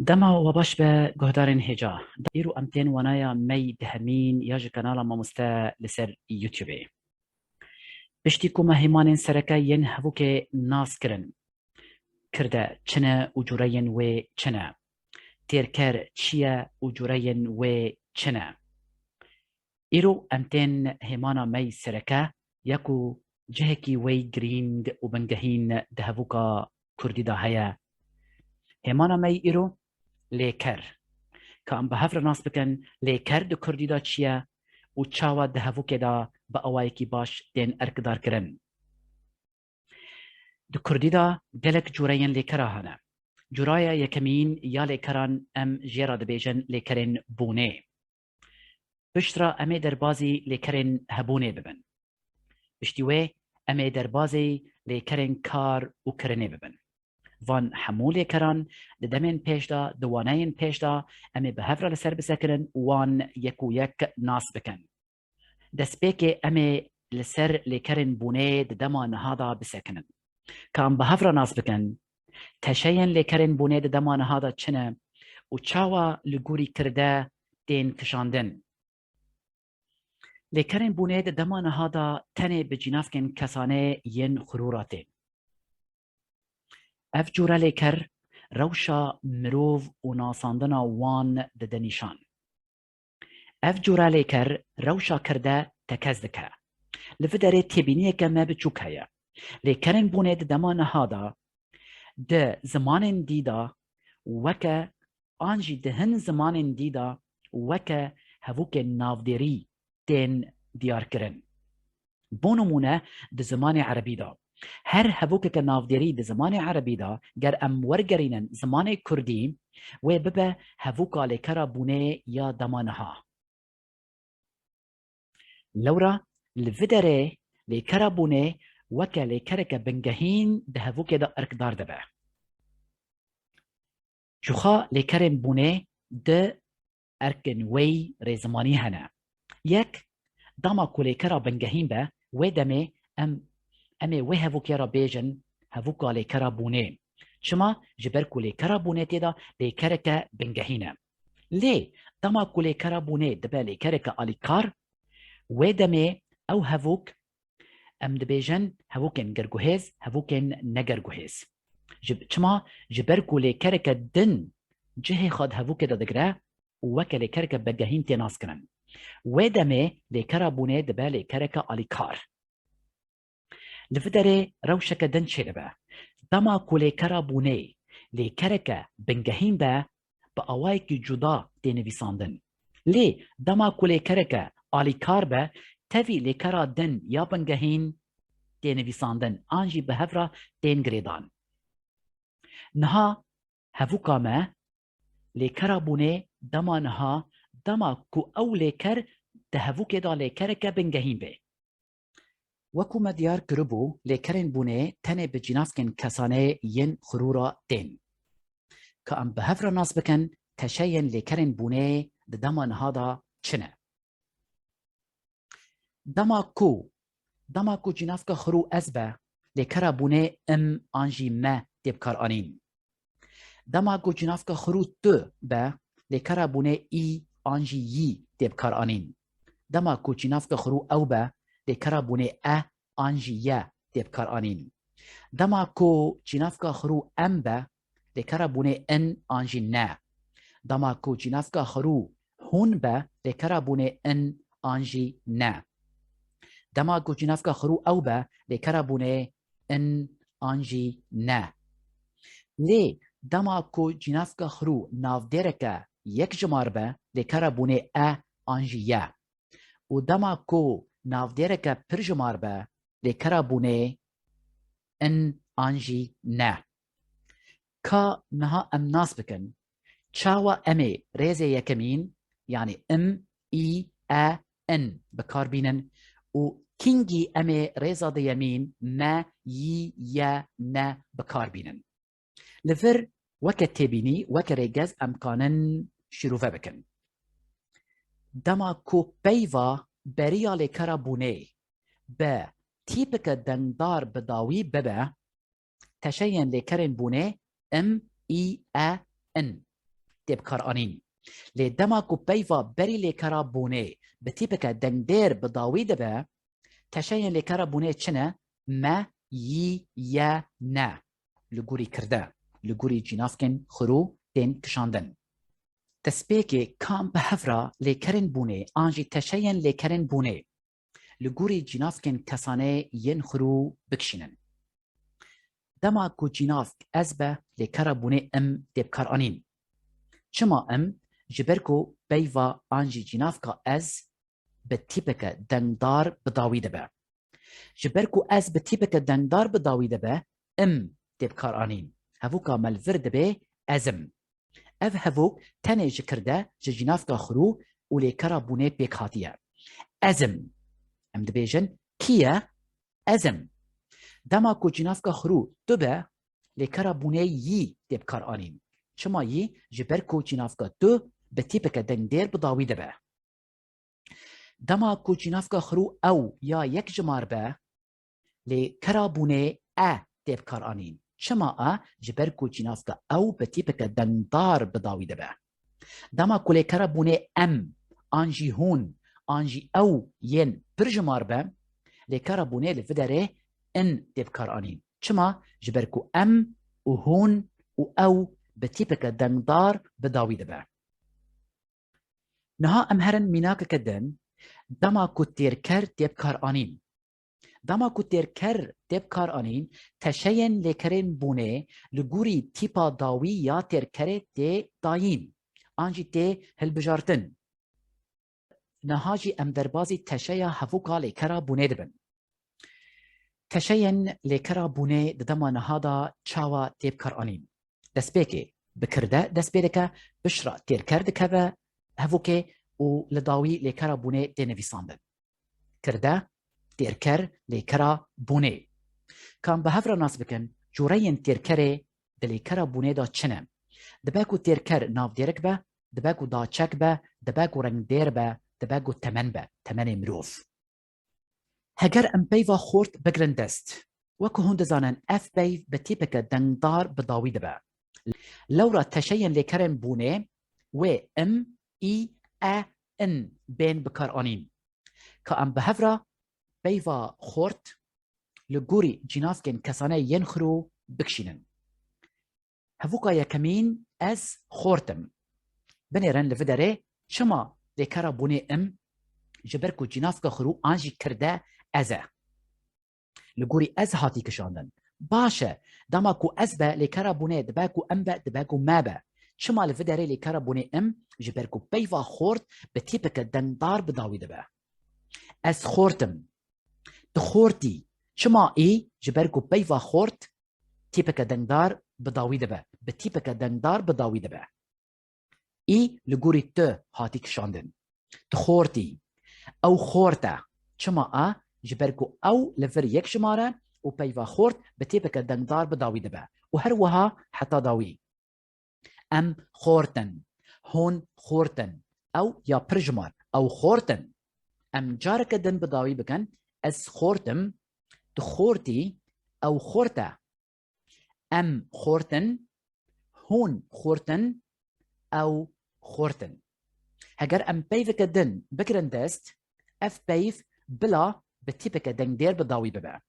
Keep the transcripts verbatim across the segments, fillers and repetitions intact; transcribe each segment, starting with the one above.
Dema we baş be guhdarên hêja. Îro em tên wanaya me yî dehemîn ya ji kanala Mamoste li ser YouTubeê. Piştî ku me hêmanên sereke yên hevokê nas kirin, kirde çi ne û cureyên wê çi ne, têrker çi ye û cureyên wê çi ne. Îro em tên hêmana me yî sereke ya ku cihekî wey girîng û bingehîn di hevoka kurdî de heye. Hêmana me yî îro lêker. Ka em bi hev re nas bikin, lêker di kurdî de çi ye û çawa di hevokê de bi awayekî baş tên erkdarkirin? Di kurdî de gelek cureyên lêkera hene. Curaya yekemîn ya lêkeran em jê re dibêjin lêkerên bûnê. Piştre em ê derbazî lêkerên hebûnê bibin. Piştî wê em ê derbazî lêkerên kar û kirinê bibin. Van hemû lêkeran di demên pêş de, di waneyên pêş de em ê bi hev re li ser bisekinin û wan yek û yek nas bikin. Destpêkê em ê li ser lêkerên bûnê di dema niha de bisekinin. Ka em bi hev re nas bikin, teşeyên lêkerên bûnê di dema niha de çi ne û çawa li gorî kirde tên kişandin? Lêkerên bûnê di dema niha de tenê bi cînavkên kesane yên xirû re tên. Ev cure lêker rewşa mirov û nasandina wan dide nîşan. Ev cure lêker rewşa kirde tekez dike. Li vê derê têbîniyeke me biçûk heye. Lêkerên bûnê di dema niha de di zimanên dî de weke an jî di hin zimanên dî de weke hevokên navdêrî tên diyarkirin. Bo nimûne, di zimanê erebî de. Her hevokeke navdêrî di zimanê erebî de, ger em wergerînin zimanê kurdî, wê bibe hevoka lêkera bûnê ya dema niha. Lewra li vê derê lêkera bûnê weke lêkereke bingehîn di hevokê de erkdar dibe. Jixwe lêkerên bûnê di erkên wê yî rêzimanî hene. Yek, dema ku lêkera bingehîn be, wê demê em, em ê wê hevokê re bêjin hevoka lêkera bûnê. Çima? Ji ber ku lêkera bûnê tê de lêkereke bingehîn e. Lê dema ku lêkera bûnê dibe lêkereke alîkar, wê demê ew hevok em dibêjin hevokên gerguhêz, hevokên negerguhêz. Ji, çima? Ji ber ku lêkereke din cihê xwe di hevokê de digire û weke lêkereke bingehîn tê naskirin. Wê demê lêkera bûnê dibe lêkereke alîkar. Li vê derê rewşeke din çêdibe. Dema ku lêkera bûnê lêkereke bingehîn be, bi awayekî cuda tê nivîsandin. Lê dema ku lêkereke alîkar be, tevî lêkera din ya bingehîn tê nivîsandin an jî bi hev re tên girêdan. Niha hevoka me, lêkera bûnê dema niha, dema ku ew lêker di hevokê de lêkereke bingehîn bê. Wekû me diyar kiribû, lêkerên bûnê tenê bi cînavkên kesanê yên xirû re tên. Ka em bi hev re nas bikin, teşeyên lêkerên bûnê di dema niha de çi ne? Dema ku, dema ku cînavka xirû ez be, lêkera bûnê im an jî me tê bikaranîn. Dema ku cînavka xirû tu be, lêkera bûnê î an jî yî tê bikaranîn. Dema ku cînavka xirû ew be, lêkera bûnê e an jî ye tê bikaranîn. Dema ku cînavka xirû em be, lêkera bûnê in an jî ne. Dema ku cînavka xirû hûn be, lêkera bûnê in an jî ne. Dema ku cînavka xirû ew be, lêkera bûnê in an jî ne. Lê dema ku cînavka xirû navdêreke yekjimar be, lêkera bûnê e an jî ye. Û dema ku navdêreke pirjimar be, lêkera bûnê in an jî ne. Ka niha em nas bikin, çawa em ê rêzê yekemîn, yanî im, î, e, in bi kar bînin û kîngî em ê rêza duyemîn, me, yî, ye, ne bi kar bînin. Li vir weke têbînî, weke rêgez em kanin şîrove bikin. Dema ku peyva beriya lêkera bûnê bi tîpeke dengdar bi dawî bibe, teşeyên lêkerên bûnê im, î, e, in. tê bikaranîn. Lê dema ku peyva berî lêkera bûnê bi tîpeke dengdêr bi dawî dibe, teşeyên lêkera bûnê çi ne? Me, yî, ye, ne. Li gorî kirde, li gorî cînavkên xirû tên kişandin. Destpêkê ka em bi hev re lêkerên bûnê an jî teşeyên lêkerên bûnê li gorî cînavkên kesane yên xirû bikişînin. Dema ku cînavk ez be, lêkera bûnê im tê bikaranîn. Çima im? Ji ber ku peyva an jî cînavka ez bi tîpeke dengdar bi dawî dibe. Ji ber ku ez bi tîpeke dengdar bi dawî dibe, im tê bikaranîn. Hevûka me li vir dibe ez im. Ev hevûk tenê ji kirde, ji cînavka xirû û lêkera bûnê pêk hatiye. Ez im. Em dibêjin, kî ye? Ez im. Dema ku cînavka xirû tu be, lêkera bûnê yî tê bikaranîn. Çima yî? Ji ber ku cînavka tu bi tîpeke dengdêr bi dawî dibe. Dema ku cînavka xirû ew ya yekjimar be, lêkera bûnê e tê bikaranîn. Çima e? Ji ber ku cînavka ew bi tîpeke dengdar bi dawî dibe. Dema ku lêkera bûnê em, an jî hûn, an jî ew yên pirjimar be, lêkera bûnê li vê derê in tê bikaranîn. Çima? Ji ber ku em û hûn û ew bi tîpeke dengdar bi dawî dibe. Niha em herin mînakeke din, dema ku têrker tê bikaranîn. Dema ku têrker tê bikaranîn, teşeyên lêkerên bûnê li gorî tîpa dawî ya têrkerê tê dayîn, an jî tê hilbijartin. Niha jî em derbazî teşeya hevûka lêkera bûnê dibin. Teşeyên lêkera bûnê di dema niha de çawa tê bikaranîn? Destpêkê bi kirde dest pê dike, piştre têrker dikeve hevokê û li dawî lêkera bûnê tê nivîsandin. Kirde, têrker, lêkera bûnê. Ka em bi hev re nas bikin, cûreyên têrkerê di lêkera bûnê de çi ne? Dibe ku têrker navdêrik be, dibe ku daçek be, dibe ku rengdêr be, dibe ku temen be, temenê mirov. Heger em peyva xort bigirin dest, wek ku hûn dizanin, ev peyv bi tîpeke dengdar bi dawî dibe. Lewra teşeyên lêkerên bûnê wê im, î, e, in bên bikaranîn. Ka em bi hev re peyva xort li gorî cînavkên kesane yên xirû bikişînin. Hevûka yekemîn, ez xort im. Binêrin li vê derê çima lêkera bûnê im? Ji ber ku cînavka xirû an jî kirde ez e. Li gorî ez hatî kişandin. Baş e, dema ku ez be, lêkera bûnê dibe ku em be, dibe ku me be. Çima li vê derê lêkera bûnê im? Ji ber ku peyva xort bi tîpeke dengdar bi dawî dibe. Ez xort im. Tu xort î. Çima î? Ji ber ku peyva xort tîpeke dengdar bi dawî dibe. Bi tîpeke dengdar bi dawî dibe. Î li gorî tu hatî kişandin. Tu xort î. Ew xort e. Çima e? Ji ber ku ew li vir yekjimar e û peyva xort bi tîpeke dengdar bi dawî dibe. Û her wiha heta dawî. Em xort in. Hûn xort in. Ew ya pirjimar. Ew xort in. Em careke din bi dawî bikin. Ez xort im. Tu xort î. Ew xort e. Em xort in. Hûn xort in. Ew xort in. Heger em peyveke din bigirin dest, ev peyv bila bi tîpeke dengdêr bi dawî bibe.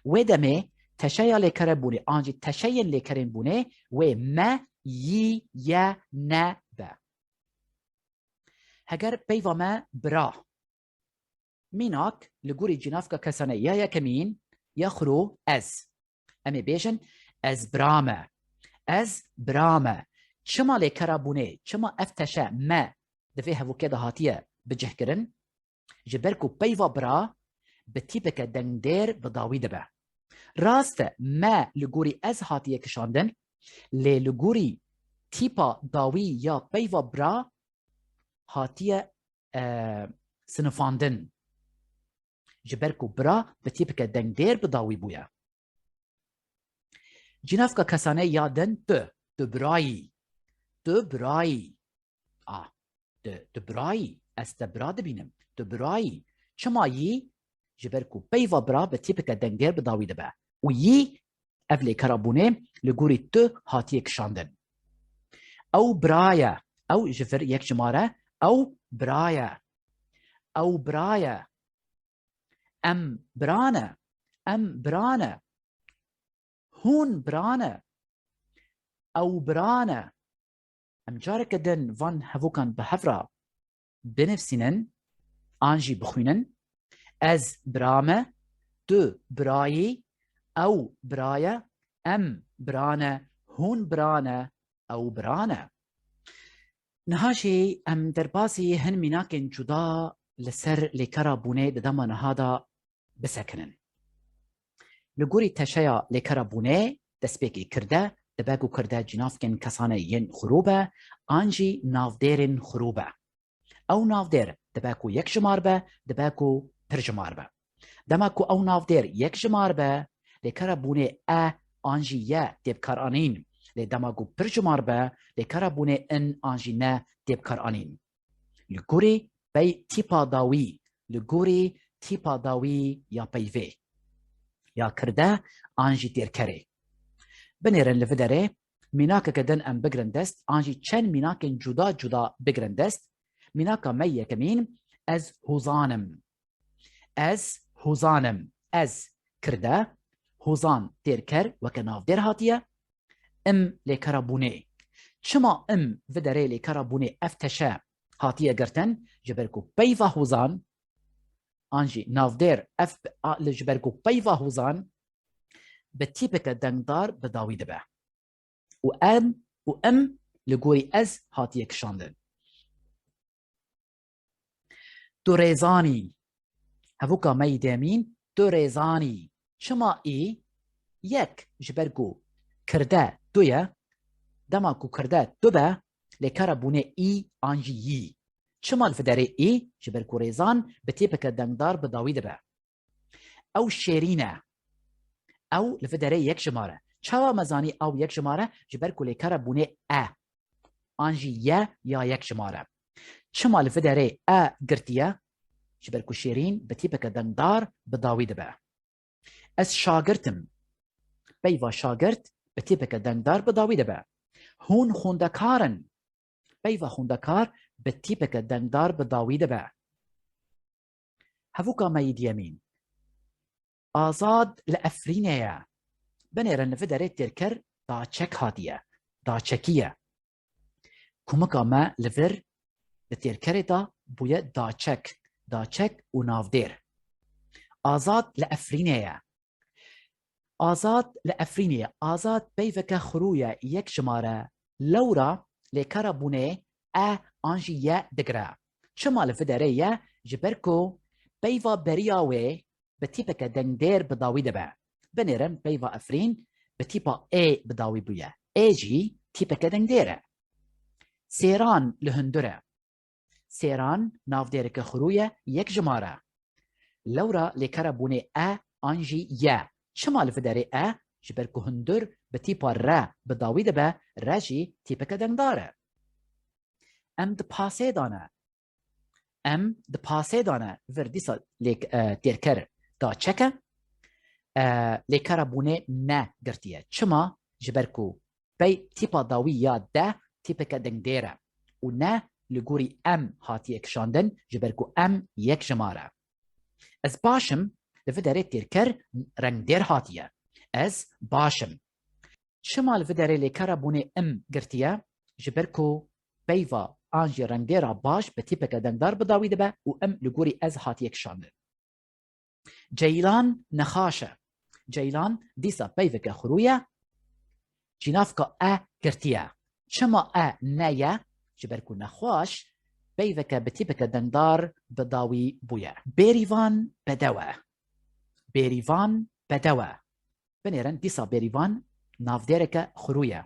Wê demê teşeya lêkerebûnê an jî teşeyên lêkerên bûnê wê me, yî, ye, ne be. Heger peyva me bira, mînak, li gorî cînavka kesane ya yekemîn, ya xirû, ez. Em ê bêjin, ez bira me. Ez bira me. Çima lêkera bûnê, çima ev teşe me di vê hevokê de hatiye bicihkirin? Ji ber ku peyva bira bi tîpeke dengdêr bi dawî dibe. Rast e, me li gorî ez hatiye kişandin, lê li gorî tîpa dawî ya peyva bira hatiye, e, sinifandin. Ji ber ku bira bi tîpeke dengdêr bi dawî bûye. Cînavka kesane ya din tu, tu birayî. Tu birayî. A, tu, tu birayî. Ez te bira dibînim. Tu birayî. Çima yî? Ji ber ku peyva bira bi tîpeke dengdêr bi dawî dibe. Û yî, ev lêkera bûnê, li gorî tu hatiye kişandin. Ew bira ye. Ew ji vir yek jimare. Ew bira ye. Ew bira ye. Em bira ne. Em bira ne. Hûn bira ne. Ew bira ne. Em careke din van hevokan bi hev re binivîsînin an jî bixwînin. Ez bira me, tu bira yî, ew bira ye, em bira ne, hûn bira ne, ew bira ne. Niha jî em derbasî hin mînakên cuda li ser lêkera bûnê di dema niha de bisekinin. Li gorî teşeya lêkera bûnê, destpêkê kirde, dibe ku kirde cînavkên kesane yên xurû be, an jî navdêrên xurû be. Ew navdêr dibe ku yek jimar be, dibe ku pir jimar be. Dema ku ew navdêr yek jimar be, lêkera bûnê e an jî ye tê bikaranîn. Lê dema ku pir jimar be, lêkera bûnê in an jî ne tê bikaranîn. Li gorî pey tîpa dawî, li gorî tîpa dawî ya peyvê, ya kirde an jî têrkerê. Binêrin li vê derê mînakeke din em bigirin dest, an jî çend mînakên cuda cuda bigirin dest. Mînaka me yekemîn, ez hûzan im. Ez hûzan im. Ez kirde, hûzan têrker weke navdêr hatiye. Im lêkera bûnê. Çima im vi derê lêkera bûnê ev teşe hatiye girtin? Ji ber ku peyva hûzan, an jî navdêr ev, a, li, ji ber ku peyva hûzan bi tîpeke dengdar bi dawî dibe. Û em, û im li gorî ez hatiye kişandin. Tu rêzanî. Hevoka me yî demîn, tu rêzanî. Çima î? Yek, ji ber ku kirde tu ye. Dema ku kirde tu be, lêkera bûnê î an jî yî. Çima li vê derê î? Ji ber ku rêzan bi tîpeke dengdar bi dawî dibe. Ew şêrîn e. Ew li vê derê yek jimar e. Çawa me zanî ew yek jimar e? Ji ber ku lêkera bûnê e. An jî ye ya yek jimar e. Çima li vê derê e girtiye? Ji ber ku şêrîn bi tîpeke dengdar bi dawî dibe. Ez şagirt im. Peyva şagirt bi tîpeke dengdar bi dawî dibe. Hûn xwendekar in. Peyva xwendekar bi tîpeke dengdar bi dawî dibe. Hevoka me yî diyemîn. Azad li Efrînê ye. Binêrin li vê derê têrker daçek hatiye. Daçekî ye. Kumika me li vir di têrkerê de bûye daçek. Daçek û navdêr. Azad li Efrînê ye. Azad li Efrînê ye. Azad peyveke xurû ye, yek jimare. Lewra lêkera bûnê e an jî ye digire. Çima li vê derê ye? Ji ber ku peyva beriya wê bi tîpeke dengdêr bi dawî dibe. Binêrin peyva Efrîn bi tîpa ê bi dawî bûye. Ê jî tîpeke dengdêr e. Sêran li hundir e. Sêran navdêreke xurû ye, yek jimare. Lewra lêkera bûnê e an jî ye. Çima li vê derê e? Ji ber ku hundir bi tîpa re bi dawî dibe, re jî tîpeke dengdar e. Em di pasê de ne. Em di pasê de ne. Vir dîsa lêk-, e, têrker daçek e. E, lêkera bûnê ne girtiye. Çima? Ji ber ku pey tîpa dawî ya de tîpeke dengdêr e û ne li gorî em hatiye kişandin, ji ber ku em yek jimar e. Ez baş im, li vê derê têrker rengdêr hatiye. Ez baş im. Çima li vê derê lêkera bûnê im girtiye? Ji ber ku peyva an jî rengdêra baş bi tîpeke dengdar bi dawî dibe û im li gorî ez hatiye kişandin. Ceylan nexaş e. Ceylan dîsa peyveke xurû ye. Cînavka e girtiye. Çima e ne ye? Ji ber ku nexweş peyveke bi tîpeke dengdar bi dawî bûye. Bêrîvan bedew e. Bêrîvan bedew e. Binêrin dîsa bêrîvan navdêreke xurû ye.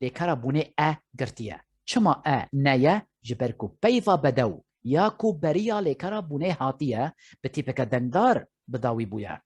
Lêkera bûnê e girtiye. Çima e ne ye? Ji ber ku peyva bedew ya ku beriya lêkera bûnê hatiye, bi tîpeke dengdar bi dawî bûye.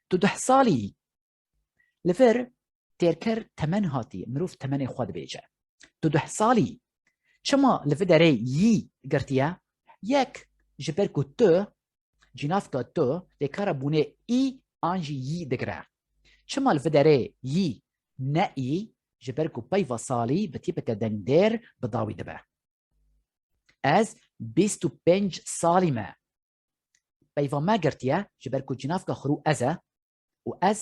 Tu duh salî yî. Li vir têrker temen hatiye, mirov temenê xwe dibêje. Tu duh salî yî. Çima li vê derê yî girtiye? Yek, ji ber ku tu, cînavka tu, lêkera bûnê î an jî yî digire. Çima li vê derê yî, ne î? ji ber ku peyva salî bi tîpeke dengdêr bi dawî dibe. Ez bîst û pênc salî me. Peyva me girtiye, ji ber ku cînavka xirû ez e û ez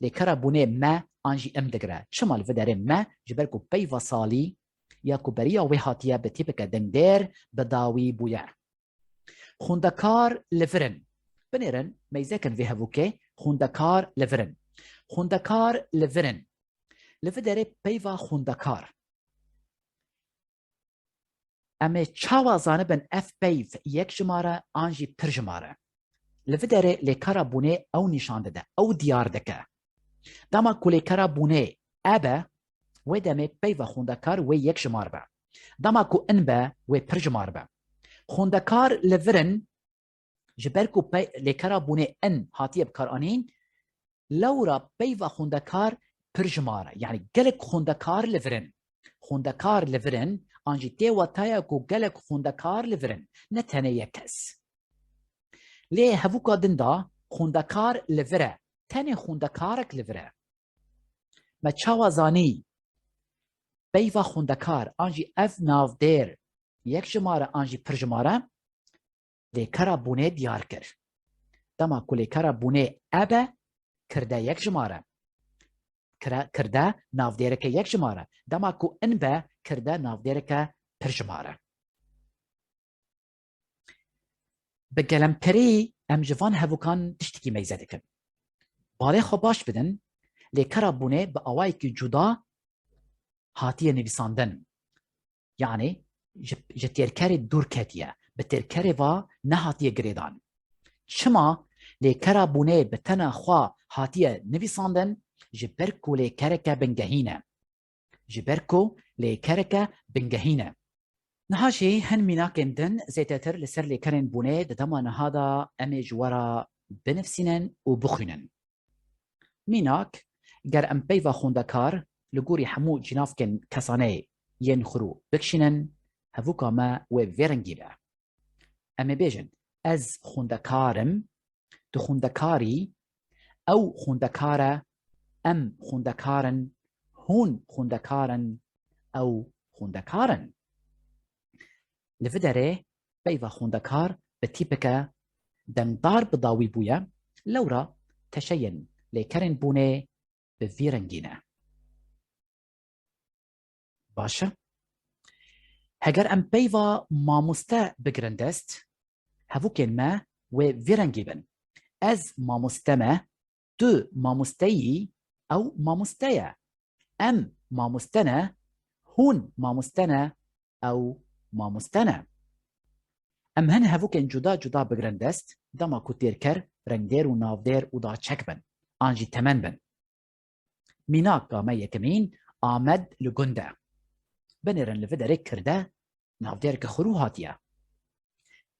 lêkera bûnê me an jî im digire. Çima li vê derê me? Ji ber ku peyva salî ya ku beriya wê hatiye bi tîpeke dengdêr bi dawî bûye. Xwendekar li vir in. Binêrin, meyzekin vê hevûkê, xwendekar li vir in. Xwendekar li vir in. Li vê derê peyva xwendekar. Em ê çawa zanibin ev peyv yek jimar e an jî pir jimar e? Li vê derê lêkera bûnê ew nîşan dide, ew diyar dike. Dema ku lêkera bûnê e be, wê demê peyva xwendekar wê yek jimar be. Dema ku in be, wê pir jimar be. Xwendekar li vir in, ji ber ku pey-, lêkera bûnê in hatiye bikaranîn, lewra peyva xwendekar pir jimar e. Yanî gelek xwendekar li vir in. Xwendekar li vir in, an jî tê wataya ku gelek xwendekar li vir in, ne tenê yek kes. Lê hevûka din de xwendekar li vir e, tenê xwendekarek li vir e. Me çawa zanî peyva xwendekar an jî ev navdêr yek jimar e an jî pir jimar e? Lêkera bûnê diyar kir. Dema ku lêkera bûnê e be, kirde yek jimar e. Kire-, kirde navdêreke yek jimar e. Dema ku in be, kirde navdêreke pir jimar e. Bi gelemperî em ji van hevûkan tiştekî meyze dikin. Balê xwe baş bidin, lêkera bûnê bi awayekî cuda hatiye nivîsandin. Yanî ji, ji têrkerê dûr ketiye, bi têrkerê ve nehatiye girêdan. Çima lêkera bûnê bi tena xwe hatiye nivîsandin? Ji ber ku lêkereke bingehîn e. Ji ber ku lêkereke bingehîn e. Niha jî hin mînakên din zêdetir li ser lêkerên bûnê di dema niha de em ê ji we re binivîsînin û bixwînin. Mînak, ger em peyva xwendekar li gorî hemû cînavkên kesaneyê yên xirû bikişînin, hevûka me wê vê rengî be. Em ê bêjin, ez xwendekar im, tu xwendekarî, ew xwendekar e, em xwendekar in, hûn xwendekar in, ew xwendekar in. Li vê derê peyva xwendekar bi tîpeke dengdar bi dawî bûye, lewra teşeyên lêkerên bûnê bi vî rengî ne. Baş e. Heger em peyva mamoste bigirin dest, hevûkên me wê vî rengî bin. Ez mamoste me, tu mamoste yî, ew mamoste ye. Em mamoste ne, hûn mamoste ne, ew mamoste ne. Em hin hevûkên cuda cuda bigirin dest, dema ku têrker, rengdêr û navdêr û daçek bin, an jî temen bin. Mînaka me yekemîn, Amed li gund e. Binêrin li vê derê kirde navdêreke xirû hatiye.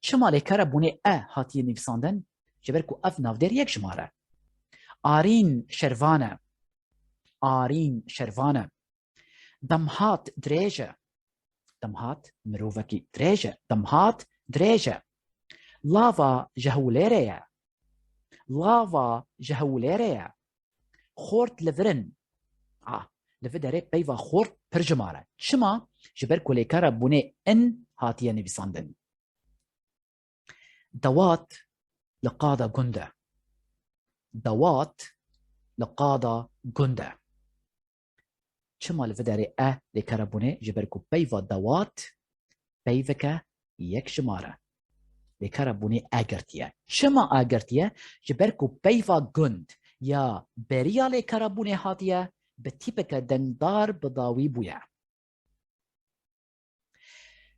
Çima lêkera bûnê e hatiye nivîsandin? Ji ber ku ev navdêr yek jimar e. Arîn şervan e. Arîn şervan e. Demhat dirêj e. Demhat mirovekî dirêj e. Demhat dirêj e. Lava ji hewlêrê ye. Lava ji hewlêrê ye. Xort li vir in. Ah, li vê derê peyva xort pir jimar e. Çima? Ji ber ku lêkera bûnê in hatiye nivîsandin. Dewat li qada gund e. Dewat li qada gund e. Çima li vê derê e lêkera bûnê? Ji ber ku peyva dewat peyveke yek jimar e. Lêkera bûnê e girtiye. Çima e girtiye? Ji ber ku peyva gund ya beriya lêkera bûnê hatiye, bi tîpeke dengdar bi dawî bûye.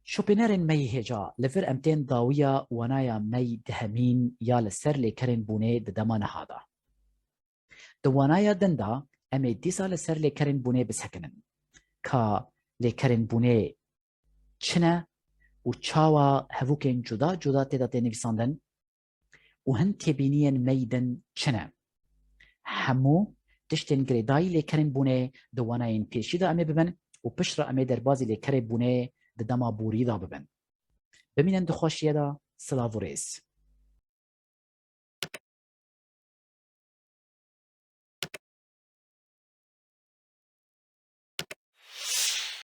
Şopînerên me yî hêja, li vir em tên dawiya wanaya me yî dehemîn ya li ser lêkerên bûnê di dema niha de. Di wanaya din de em ê dîsa li ser lêkerên bûnê bisekinin. Ka lêkerên bûnê çi ne û çawa hevûkên cuda cuda tê de tê nivîsandin û hin têbîniyên me yî din çi ne? Hemû tiştên girêdayî lêkerên bûnê di wanayên pêşî de em ê bibin û piştre em ê derbazî lêkerê bûnê di dema borî de bibin. Bimînin di xweşiyê de, silav û rêz.